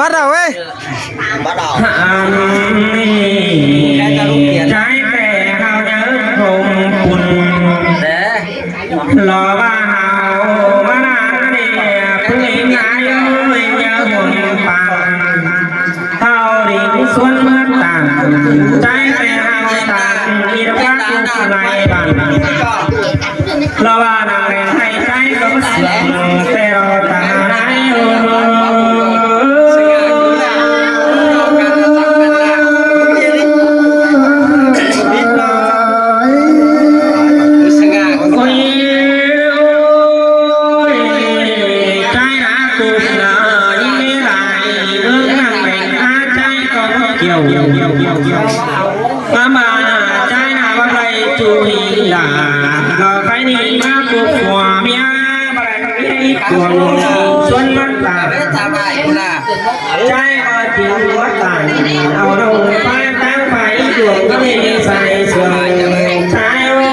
ປັດເອົາເວີຍ. ບັດເອົາ ໃຈແຕ່ເຮົາຍັງຄົງຄຸນ ເອີ ລໍວ່າເຮົາມານານເດ ເພິ່ງອາຍຸຍັງຄົງປານ ເຮົາດິງສວນເມືອງຕ່າງ ໃຈແຕ່ເຮົາຕ່າງ ມີແຕ່ຄວາມທຸກໄຮ້ບັນ ລະວ່ານາງແລນໃຫ້ໃຈກໍເຊື່ອ ແຕ່ລະຕານາຍ ໂອ້ຍ ໂອ້ຍ ໃຈນາກຸນນາ ຍິງໄດ້ຫຼາຍ ເບິ່ງນາງແລນຫາໃຈກໍບໍ່ກ່ຽວ ມາມາໃຈນາບໍ່ໄດ້ຈູຍຫຼາ ລອໄປນີ້ມາກຸກຫົວເມຍ ບໍ່ໄດ້ເມຍອີກຄົນ ຊວນມັນຕາຍ ໃຈວ່າຈິງວ່າຕາຍ ເອົາລົງໄປຕັ້ງໄປດວງກໍມີໃສ່ເຊື່ອ ໃຈ ໂອ້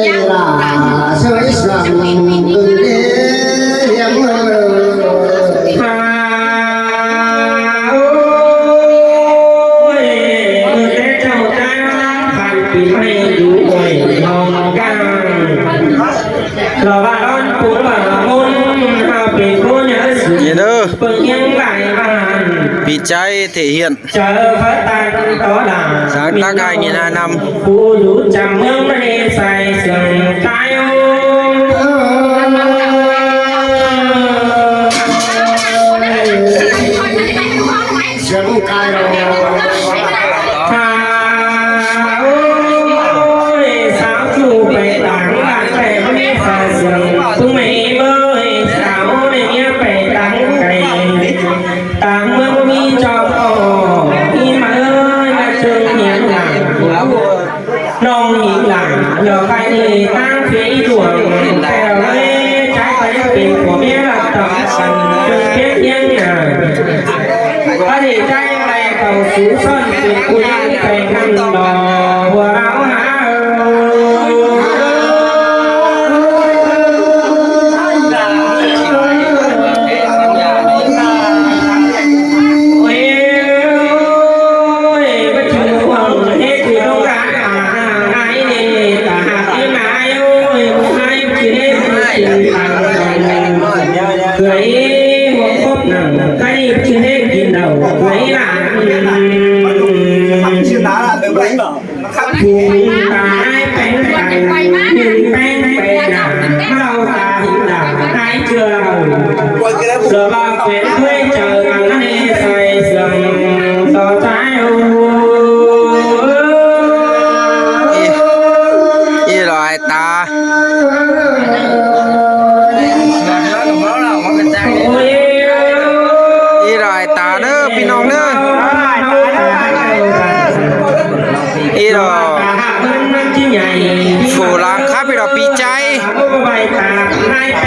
ຍ ລາ ເຊື່ອອິດສະລາມ ເອີ ຮຽງເອີ ຮາ ໂອ້ຍ ເມື່ອແຕ່ເຈົ້າຈາກພັນປີໃໝ່ຢູ່ຫ້ວຍໜອງກາງ ລະວ່າດອນປຸງລະມຸນ ເຮົາເປັນຄົນເໜືອສຸດ ນີ້ເດີ ເບິ່ງຍັງໄດ້ບ້ານ ປີໃຈເທຮຽນ ເຈີພະຕັນຕໍ່ລາ ສາງຕາກາຍກິນຫານຳ ຜູ້ຢູ່ຈຳເມືອງມະເນໃສ່ເຊື່ອງຕາຍໂອ ສຽງກາຍໂອ ໂອ້ຍ ສາວຈູໄປຕ່າງບ້ານແຕ່ບໍ່ມີຟ້າເຊື່ອງ ຜູ້ແມ່ເອີຍ ສາວໄດ້ເມຍໄປຕ່າງໄກ ຕ່າງເມືອງມີຈອມອ້ອ ອີ່ມາເອີຍ ມາເຈີຮຽນໜ້າ ນ້ອງຍິງຫຼ້າ ດອກໄຟນີ້ຕັ້ງເຟອີດວງ ແຕ່ເລີຍຈັກໄປເປັນຜົວເມຍລັດຕະວັນ ຈົນເປັນຮຽນໜ້າ ປະເທດໄທ ເຂົ້າສູ່ຊ້ອນເປັນຜູ້ຍິງແຂວງນຳດອກ ພວກເຮົາຫາເອີຍ ໂອ້ຍ ບັດຈຸບັດນີ້ເຮັດຢູ່ໂຮງການອາຫານນີ້ ຕາຫາກອີນາຍໂອ້ຍ ໃຫ້ຊິເຮັດກິນ ເຄີຍຫົວຄົບໜັງ ໃຫ້ຊິເຮັດກິນເຫຼົ້າ ເຄີຍຫຼານ ຜູ້ຕາຍແປງໄປ ຍິງແປງໄປນາ ເຫຼົ້າຕາຫິນດາ ນາຍເຈື່ອເຮົາ ເສືອບາກເປັນເຄີຍເຈີກັນໃນໃສ່ເຊື່ອງຕໍ່ໃຈໂອ ອີຫຼອຍຕາ ອີຫຼອຍຕາເດີພີ່ນ້ອງເດີ ອີດອກ ໂຟລາງຄັບ ອີດອກ ປີໃຈ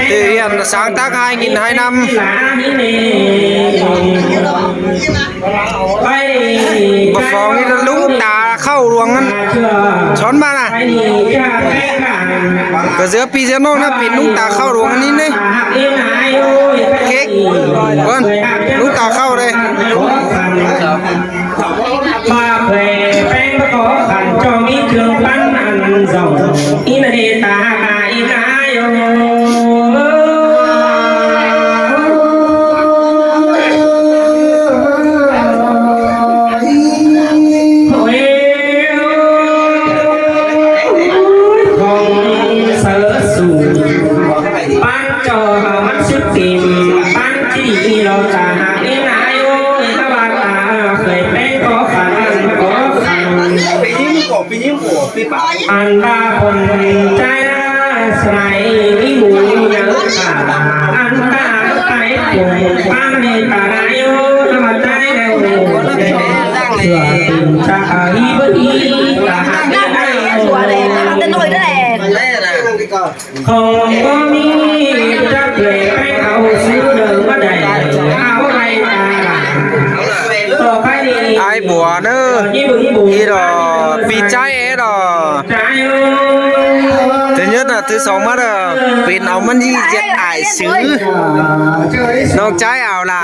ເຕຮຽນ ສາງຕາກຫາຍກິນຫາຍນຳ ບໍ່ຟ້ອງນີ້ ລຸງຕາເຂົ້າຫຼວງນັ້ນ ຊ້ອນມານະ ກະເສືອພີ່ເສືອນ້ອງນະ ເປັນລຸງຕາເຂົ້າຫຼວງອັນນີ້ເດ້ ເຄັກ ເບິ່ງ ລຸງຕາເຂົ້າເດ້. ມາແຂວງແປງປະກອບ ຄັນເຈົ້າມີເຄື່ອງປັນອັນສອງ ອີນະເດຕາຫາກາອີນາຍໂອ ໂອ້ຍ ຂອງເສີສູງ ປານຈໍມັນສຸດຕິ່ມ ປານຈີ່ລອກາຫາກອີນາຍໂອ ເອີຍ ຕາວ່າຕາເຄີຍແປງກໍຝັນກໍຝັນ ອັນວ່າຄົນໃຈລາວສະໄລມີໝູເຍອະກາ ອັນຕາໄປປົງປານເມຕຕານາຍໂອ ທຳມະໃຈແນວໂອ ເຊື່ອຕື່ນຈະອີບໍ່ດີ ຕາຫາກໄດ້ໂອ ຂອງບໍ່ມີຈັກເລີຍ ໄປເອົາຊື້ເດີມາໄດ້ ເອົາໄວ້ຕາຫຼານ ຕໍ່ໄປນີ້ ອ້າຍບົວເດີ ອີ່ດອກ ປີໃຈເອດອກ ໃຈໂອ ເດີຍດນະ ຖືສອງມາເດີ ເປັນເອົາມັນຢີເຈັດອາຍຊື່ ນ້ອງຈາຍເອົາລະ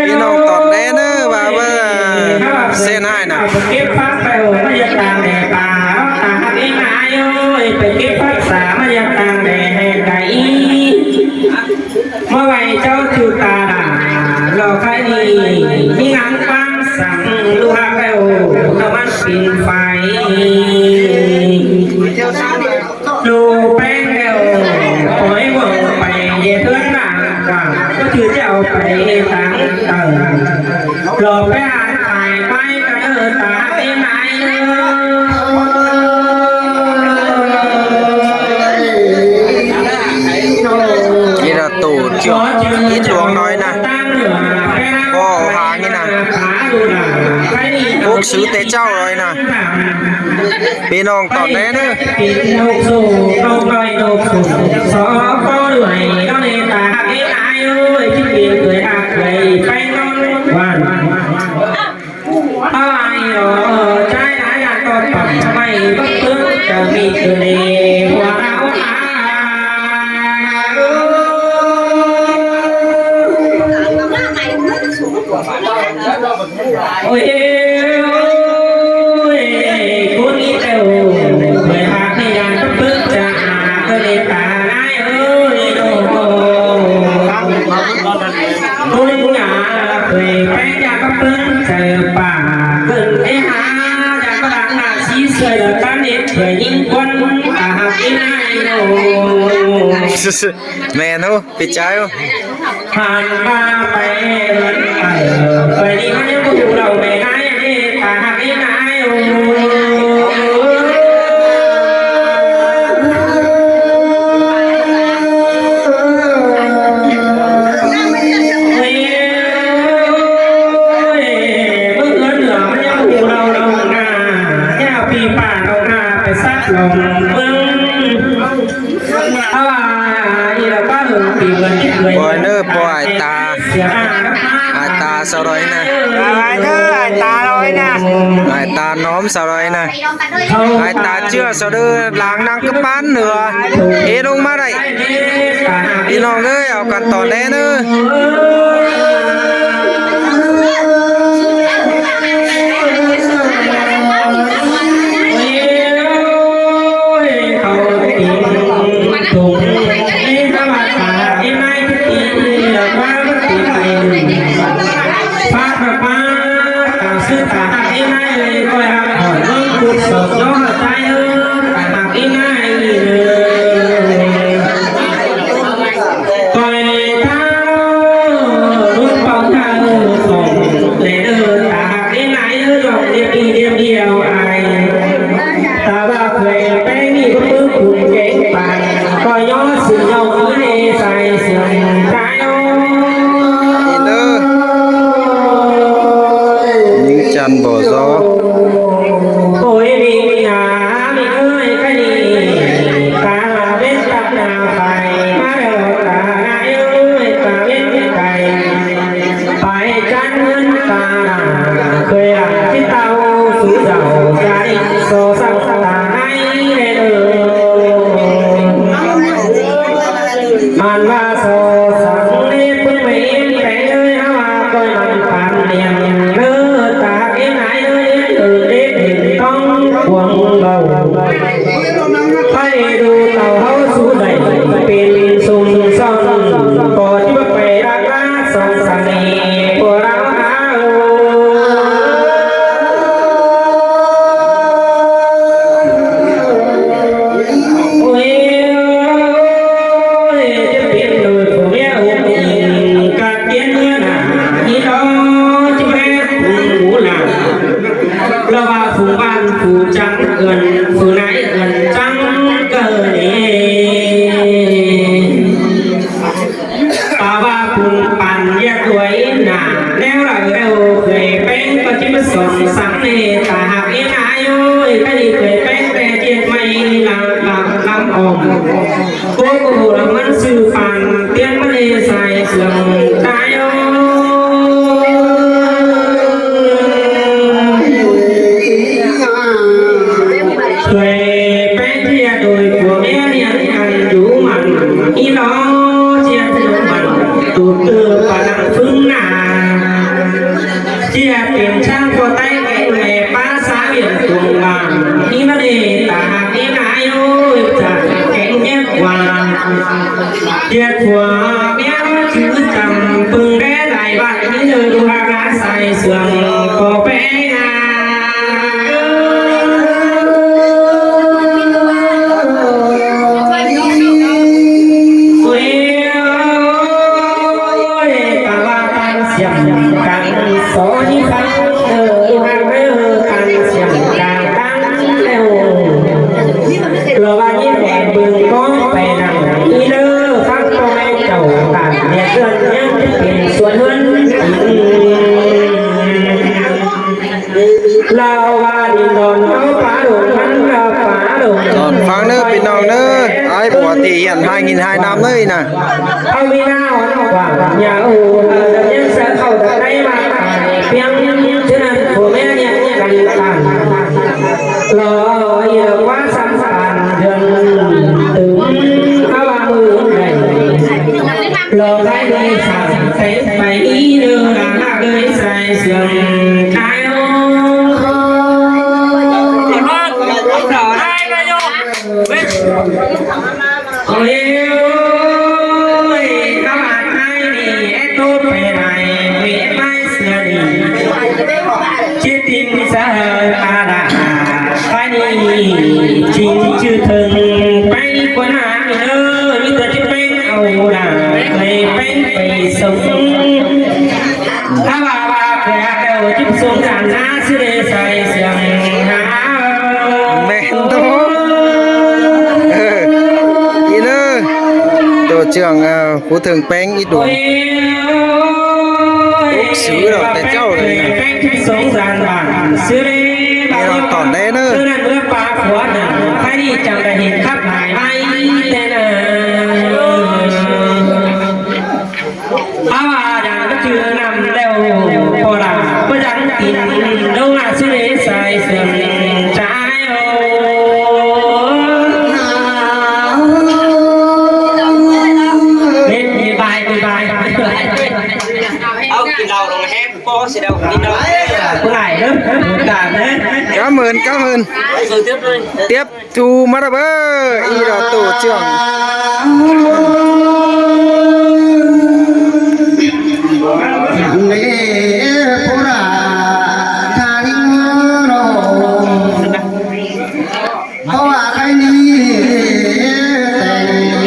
ພີ່ນ້ອງຕອບແດ່ເດີວ່າເບິ່ງເສັ້ນໃຫ້ນະ ເກັບຜັກໄປໂອ ມາຢາກຕາກແດ່ປ່າ ເອົາຕາຮັກເອງນາຍໂອຍ ໄປເກັບຜັກສາ ມາຢາກຕາກແດ່ໃຫ້ໄກ ມາໄວ້ເຈົ້າຖືກຕາດາ ລໍໄຄນີ້ ມີງາມປານສັງ ລູກຮັກແລ້ວ ນ້ຳມັນປິ່ນໄຟ ລູກແປ້ງແລ້ວ ປ່ອຍເບິ່ງໄປ ເຮັດເຮືອນລ້າງກວ້າງ ກໍຖືຈະເອົາໄປຕາງເຕີ ລໍໄປຫາຂາຍໄປ ນີ້ລະໂຕຈຽວອິດຫຼວງນ້ອຍນະ ບໍ່ຫານີ້ນະ ພວກຊື້ແຕ່ເຈົ້ານ້ອຍນະ ພີ່ນ້ອງຕອບແດ່ເດີ. ໂອ້ຍ ໂອ້ຍ ຄົນນີ້ແລ້ວ ເຄີຍຫາກໃນຍາມປຶກຈາ ກໍເມດຕາຫຼາຍເອີຍ ໂອ້ ຄົນຫຍັງເຄີຍແປງຢາກປຶກເຈີປາ ເກີດໄປຫາຢາກປະດັງໜ້າຊີຊ່ວຍເຫຼືອກັນເຮັດຊ່ວຍຍິງຄົນ ຕາຮັກອີ່ນາຍໂອ້. ແມ່ນໂອ ປິດໃຈໂອ ຜ່ານມາໄປເອີ ໄປນີ້ມັນຍັງບໍ່ຮູ້ເລົ່າແມ່ນາຍເດ້ ຕາຮັກອີ່ນາຍໂອ. ບໍ່ເນີ ບໍ່ອາຍຕາ ອາຍຕາສາວດອຍນະ ອາຍຕານ້ອມສາວດອຍນະ ອາຍຕາເຈື່ອສາວເດີ ລາງນາງກະປານເໜືອ ເອລົງມາໄດ້ ພີ່ນ້ອງເອີຍ ເອົາກັນຕໍ່ແດ່ເນີ. ຕາວ່າເຄີຍແປງນີ້ກໍຄືຂຸນເກັ່ງປານ ກໍຍ້ອນຊິຍ້ອນມີໃນສາຍເຊື່ອມຕາຍໂອ ເດີ ຍິງຈັນບໍ່ຊໍ ໂອ້ຍ ວິນຍານເອີຍ ກະນີ້ ຕາເວັນຕັບໜ້າໄຟ ມາແລ້ວຕານາຍເອີຍ ຕາເວັນໄກ ໄປຈັນເງິນຕາ ເຄີຍລາທີ່ເຕົ້າສູ່ເຈົ້າຈາລິກ ໂສສັງຕາໃນເດີ ມັນວ່າໂສສັງເດເພິ່ນໄປເອັນແປງເອີຍ ຫາວ່າກໍມັນປານນຽງເດີ ຕາເອັນນາຍເອີຍ ເອີເດເຫັນຕ້ອງຂວງເບົາ ໄປດູເຕົ້າເຮົາສູ່ໄດ້ເປັນຊຸມຊ່ອນ ກໍທີ່ວ່າໄປລັກມາສອງສາມນີ້ ພວກເຮົາຫາໂອ ໂອ້ຍ ຈະເປັນໂດຍຜູ້ເມຍອົບອີງ ກະກຽນເມືອໜ້າ ອີ່ດອກ ຈະແມ່ນຜູ້ຫຼານ ລະວ່າຜູ້ບ້ານຜູ້ຈັງເອີ້ນ ຜູ້ນາຍເອີ້ນຈັງເກີເດ ຕາວ່າປຸນປັນຢາກອວຍໜ້າ ແນວໃດແລ້ວເຄີຍແປງປະຕິມາສົນສັງເນ ຕາຮັກເອນາຍໂອຍ ໄປເຄີຍແປງແຕ່ຈຽດໄມ້ລາລາລຳອອມ ໂກໂກລະມັນຊື່ປານ ປ່ຽນມາເນສາຍເຊື່ອມຕາຍໂອ. ເຮັດຜົວເມຍຄືຈຳປຶງແດ່ຫຼາຍບ້ານ ມີເດີດູຫາລາສາຍເຊື່ອງກໍໄປນາ ໂອ້ຍ ຕາລາຕານສຽງກັນ ສອນຄັນເດີຫາກເດີ ຕານສຽງການຕັ້ງແລ້ວ ລະວ່າຍິນແດງເບິ່ງກ້ອງໄປນຳອີເດີ ຟັງພໍ່ແມ່ເຈົ້າຕານແມ່ເຮືອນ ຍັງຈະເປັນສ່ວນເຮືອນ ລາວວ່າດິນດອນເຮົາປ່າດົງ ມັນລະປ່າດົງ ດອນຟັງເດີພີ່ນ້ອງເດີ ອ້າຍຜົວທີ່ຮຽນຮາຍຍິນຮາຍນຳເລີຍນະ ເຮົາມີໜ້າອ່ອນກວ່າຍາໂອ ເຮົາຈະຍັງໃສ່ເຂົ້າໃນມາຕາຍ ປຽງ ສະນັ້ນ ພໍ່ແມ່ແຍກກັນຕາຍ ລໍອີກວ່າສຳພັນເດືອນຕື່ມ ເຮົາວ່າມື້ໃດ ລໍໃຫ້ໄດ້ສາຍໃສໄປເດີລະເອີຍ ສາຍເຊື່ອງກາຍໂອ ໂອ້ຍ ໂອ້ຍ ກະວ່າໄທນີ້ ເອໂຕໄປໄດ້ ເວໄປເສືອນີ້ ຈິດຕິນສະເຫຍປາດາ ໄປນີ້ຈິງຈື່ເຖິງ ໄປກວ່ານັ້ນເດີ ມີແຕ່ຈະເປັນເອົາດາ ເລີຍເປັນໄປສົ່ງ ຖ້າວ່າວ່າແຜແລ້ວຈິບສົງສານນາ ຊິໄດ້ໃສ່ເຊື່ອງຫາ ແມ່ນໂຕ ເອີ ອີເດີ ໂຕເຈື່ອງ ເອີ ຜູ້ເຖິງແປ້ງອີດວງ ໂອ້ຍ ໂອ້ຍ ຊື້ດອກແຕ່ເຈົ້າເລີຍນະ ແປ້ງທີ່ສົງສານບ້ານ ຊື້ເດ້ ນີ້ເນາະ ຕອນແລກເດີ ເມື່ອປາຂົວໜຶ່ງ ໃຜນີ້ຈັ່ງໄດ້ເຫັນຄັບຫຼາຍໃບແຕ່ນາ ພາວາດັງກະເຈື່ອນຳແລ້ວ ພໍລາບໍ່ຍັງກິນ ລົງມາສຸເດສາຍເຊື່ອງຈາຍໂອ ເປັນບາຍ ເປັນບາຍ ເອົາກິນເຫຼົ້າລົງແຮງພໍຊິໄດ້ກິນເຫຼົ້າ ຜູ້ຫຼາຍເດີ ການເດີ ກະເມີນ ກະເມີນ ຕຽບ ຕູມາລະເບີ ອີ່ດອກໂຕເຈື່ອງ ເນ ໂພລາທານິໂນ ເພາະວ່າໃຄນີ້ແຕ່ງ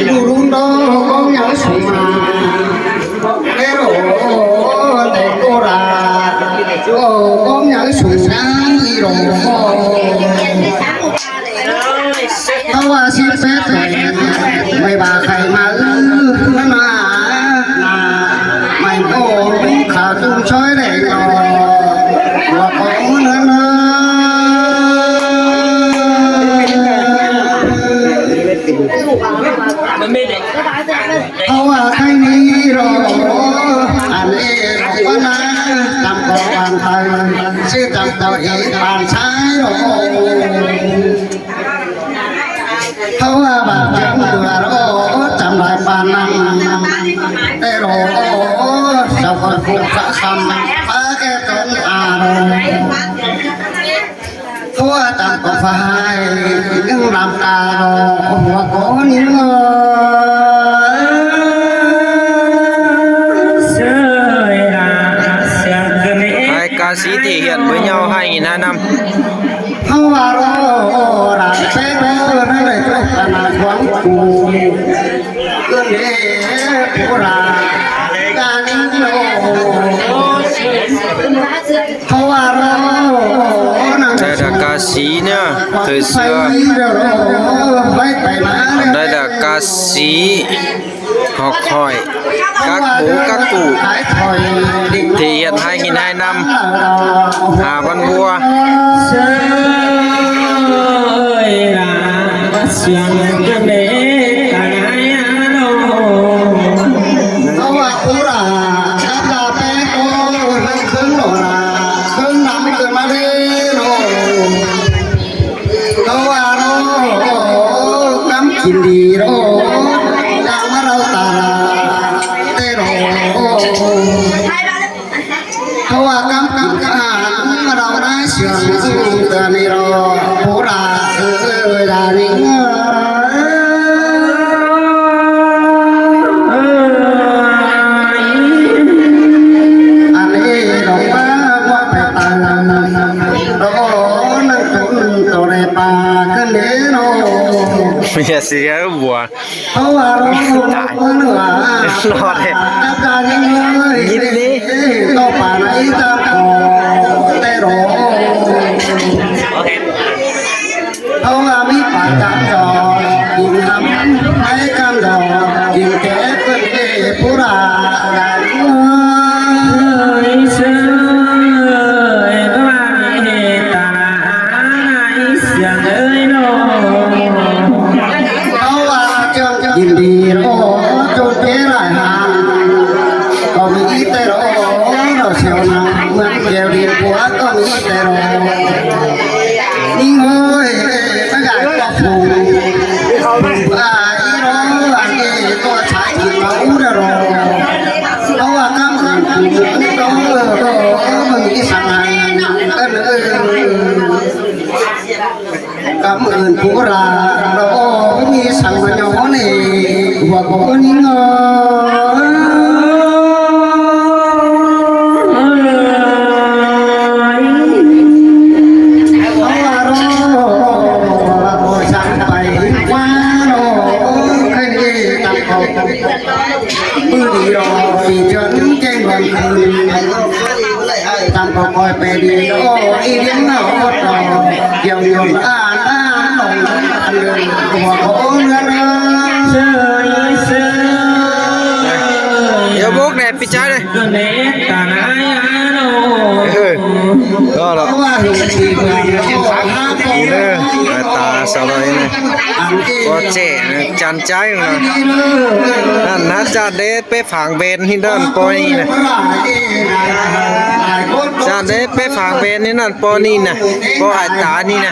ດູລຸນໂດກອງຍັງສູງມາ ເອໂຣແຕ່ງໂກລາ ໂອກອງຍັງສູງນາງອີ່ໂຣ ເພາະວ່າສິບແປດແສນ ໄມ່ວ່າໃຄມາອື່ນນາ ໄມ້ໂອຂາວຕຸ້ມຊອຍແດງນອ ຫົວຂອງເງິນເອີ ເພາະວ່າໃຄນີ້ໂລ ອັນເອກວ່ານາ ຕຳກໍບານໄທ ຊື່ຕຳເຕົ້າເອກບານຊາຍໂລ ເພາະວ່າບາດຈັງເດືອໂລ ຈຳໄດ້ປານນັ້ນ ແຕ່ໂລ ເຈົ້າກໍຄົງສະຄຳ ປາແກ່ຕົນອາໂລ ຫົວຕາກໍຟາຍ ຍັງນ້ຳຕາລໍຫົວກໍຍິງເອີຍ ອ້າຍກາສີທີ່ຮຽນບໍ່ເຍົາ ໃຫ້ນານຳ ເຮົາວ່າລໍລາເຊໂກນັ້ນໄດ້ຕົກຕະໜາຂອງກູ ເອີເດໂກລາການິໂນ ເພາະວ່າເຮົາ ໄດ້ດາກາສີເນາະ ເຄີຍເຊື່ອ ໄດ້ດາກາສີ ຮອກຫ້ອຍ ກັກປູກັກກູ ທີ່ເຮັດໃຫ້ກິນໃຫ້ນຳ ຫາວັນບົວ ເພາະວ່າໂຄລາດ ຊາບລາແປໂກ ເຄິ່ງໂນລາ ເຄິ່ງນຳເກີດມາເດ້ໂນ ເພາະວ່າໂລກຳກິນດີໂລ ກາມາເລົ່າຕາລາເຕໂລ ເພາະວ່າກຳກິນການມາເລົ່ານາຍເຊື່ອງເຕືອນນີ້ໂລ ໂຄລາດເອີຍດານິງເອີຍ ເສຍບົວ ເພາະວ່າເຮົາ ຕາຍ ເພາະວ່າ ລອດເດ້ ການເງິນ ຍິນດີ ຕໍ່ປານໄອ້ຕາຂໍແຕ່ລໍເຮົາວ່າມີປາກຈາກຈອກ ກິນນຳໃຫ້ກັນດອກ ກິນແກ່ເພິ່ນເອຜູ້ລາ ເອີຍເຊີຍ ວ່າມີເຫດຕາລາ ສຽງເອີຍໂນ ເຮົາວ່າຈະຍິນດີລໍຈົນເວລາຫາ ກໍມີແຕ່ລໍ ເຮົາສຽວນາເມືອງແກ້ວດິນບົວ ກໍມີແຕ່ລໍ ຍິງເອີຍ ມາຢາກກໍພູ ອາຍລໍ ອັນນີ້ກໍຊາຍທີ່ເຂົາເດີລໍ ເພາະວ່າກຳເງິນຜູ້ໂຕ ເອີ ເອີ ເອີ ມັນມີສັງຫານ ເອີ ເອີ ກຳເງິນຜູ້ລາ ລະບໍ່ມີສັງມາຍໍເນ ວ່າບໍ່ເອີ້ນເງິນ ເພາະວ່າລໍ ວ່າບໍ່ສັງໄປວ່າລໍ ເຄີຍເຮັດຕາມເຂົາ ມື້ນີ້ລໍປີເດືອນແຈ້ງວັນຄືນ ຕາມກໍຄອຍໄປດີລໍ ອີ່ເລື່ອງເຮົາກໍຕໍ່ ດຽວຍົມອ່ານອ່ານລົງອັນເດີນຕົວຂອງເຮືອນເດີ ດຽວບົກແດ່ປິດຈາເດີ ເອີ ກໍລະ ເດີ ຕາສາວລອຍນີ້ ກໍເຈນະ ຈັນໃຈນະ ນັ້ນນະ ຈານເດ ໄປຝາກແວ່ນທີ່ນັ້ນປໍນີ້ນະ ຈານໄດ້ໄປຝາກແວ່ນນີ້ນັ້ນປໍນີ້ນະ ປໍອ້າຍຕານີ້ນະ